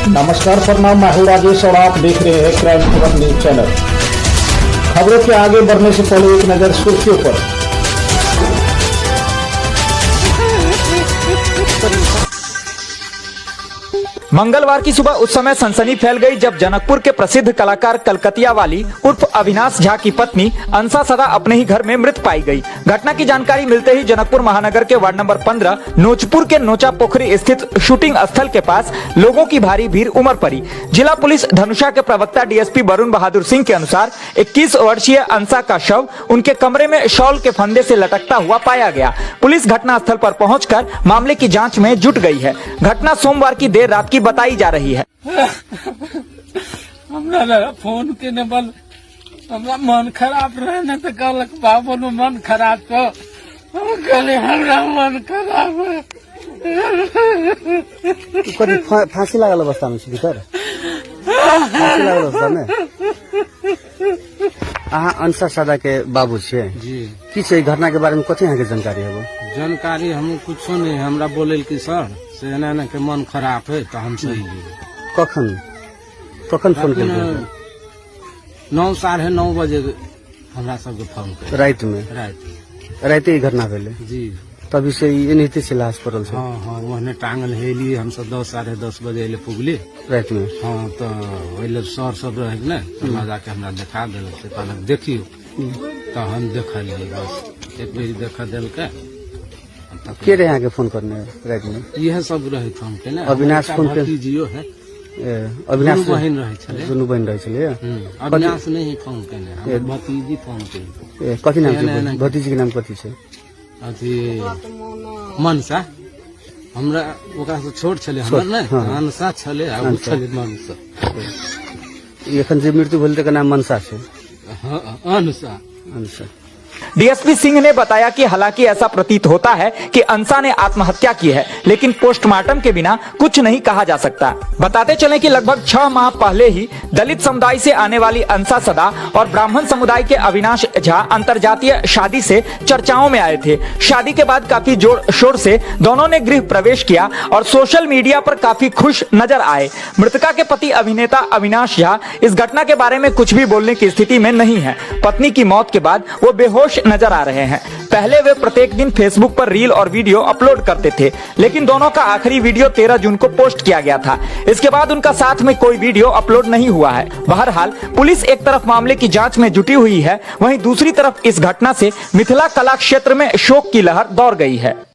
नमस्कार, प्रणाम। मैं हूं राजेश और आप देख रहे हैं क्राइम खबर न्यूज चैनल। खबरों के आगे बढ़ने से पहले एक नजर सुर्खियों पर। मंगलवार की सुबह उस समय सनसनी फैल गई जब जनकपुर के प्रसिद्ध कलाकार कलकतिया वाली उर्फ अविनाश झा की पत्नी अंसा सदा अपने ही घर में मृत पाई गई। घटना की जानकारी मिलते ही जनकपुर महानगर के वार्ड नंबर 15 नोचपुर के नोचा पोखरी स्थित शूटिंग स्थल के पास लोगों की भारी भीड़ उमड़ पड़ी। जिला पुलिस धनुषा के प्रवक्ता डीएसपी वरुण बहादुर सिंह के अनुसार 21 वर्षीय अंसा का शव उनके कमरे में शॉल के फंदे से लटकता हुआ पाया गया। पुलिस घटना स्थल पर पहुंचकर मामले की जांच में जुट गई है। घटना सोमवार की देर रात की बताई जा रही है। हमरा लग फोन केने बल हमरा मन खराब रहे ने तऽ कहलक बाबन मन खराब छौ। हम कहलियै हमरा मन खराब है। कथी फाँसी लागल अवस्थामे छै भीतर? फाँसी लागल अवस्थामे। अहाँ अंशा सादा के बाबू छियै? जी। की छै ई घटना के बारे में, कथी अहाँके जानकारी हेबो? जानकारी हम कुछो नहीं। हमरा बोले कि सर से एना एना के मन खराब है तऽ हम सही लिए। कखन कखन फोन केलकै? 9 9:30 बजे हमरा सबके फोन केलकै। राति में? राति। राति ई घटना भेलै? जी। तभी से ई एनाहिते छै, लाश पड़ल छै? हाँ, ओहने टांगल हेली। हमसब 10 10:30 बजे एले पुगली। राति में? हाँ, तऽ ओहि लेल सर सब रहै ने, तऽ लऽ जाके हमरा देखा देलक। से कहलक देखियौ, तऽ हम देखलियै। बस एक बेर देख देलकै। के रहे अहाँके फोन करने राति में? इएह सब रहै फोन केने। अविनाश फोन के- भतीजियो है। ए, अविनाश? दुनू बहिन रहै छलै। दुनू बहिन रहै छलै? अविनाश नहीं फोन केने, हमर भतीजी फोन केने। ए, कथी नाम एना- छै एना- भतीजी के नाम कथी छै? अथी मनसा। हमरा ओकरा से छोट छलै हमर ने। हाँ। मनसा छलै आ ओ छलै मनसा। ई एखन जे मृत्यु भेल तकर नाम मनसा छै? हाँ, अनसा। अंशा। डीएसपी सिंह ने बताया कि हालांकि ऐसा प्रतीत होता है कि अंसा ने आत्महत्या की है, लेकिन पोस्टमार्टम के बिना कुछ नहीं कहा जा सकता। बताते चलें कि लगभग 6 माह पहले ही दलित समुदाय से आने वाली अंसा सदा और ब्राह्मण समुदाय के अविनाश झा अंतरजातीय शादी से चर्चाओं में आए थे। शादी के बाद काफी जोर शोर से दोनों ने गृह प्रवेश किया और सोशल मीडिया पर काफी खुश नजर आए। मृतका के पति अभिनेता अविनाश झा इस घटना के बारे में कुछ भी बोलने की स्थिति में नहीं है। पत्नी की मौत के बाद वो बेहोश नजर आ रहे हैं। पहले वे प्रत्येक दिन फेसबुक पर रील और वीडियो अपलोड करते थे, लेकिन दोनों का आखिरी वीडियो 13 जून को पोस्ट किया गया था। इसके बाद उनका साथ में कोई वीडियो अपलोड नहीं हुआ है। बहरहाल पुलिस एक तरफ मामले की जांच में जुटी हुई है, वहीं दूसरी तरफ इस घटना से मिथिला कला क्षेत्र में शोक की लहर दौड़ गई है।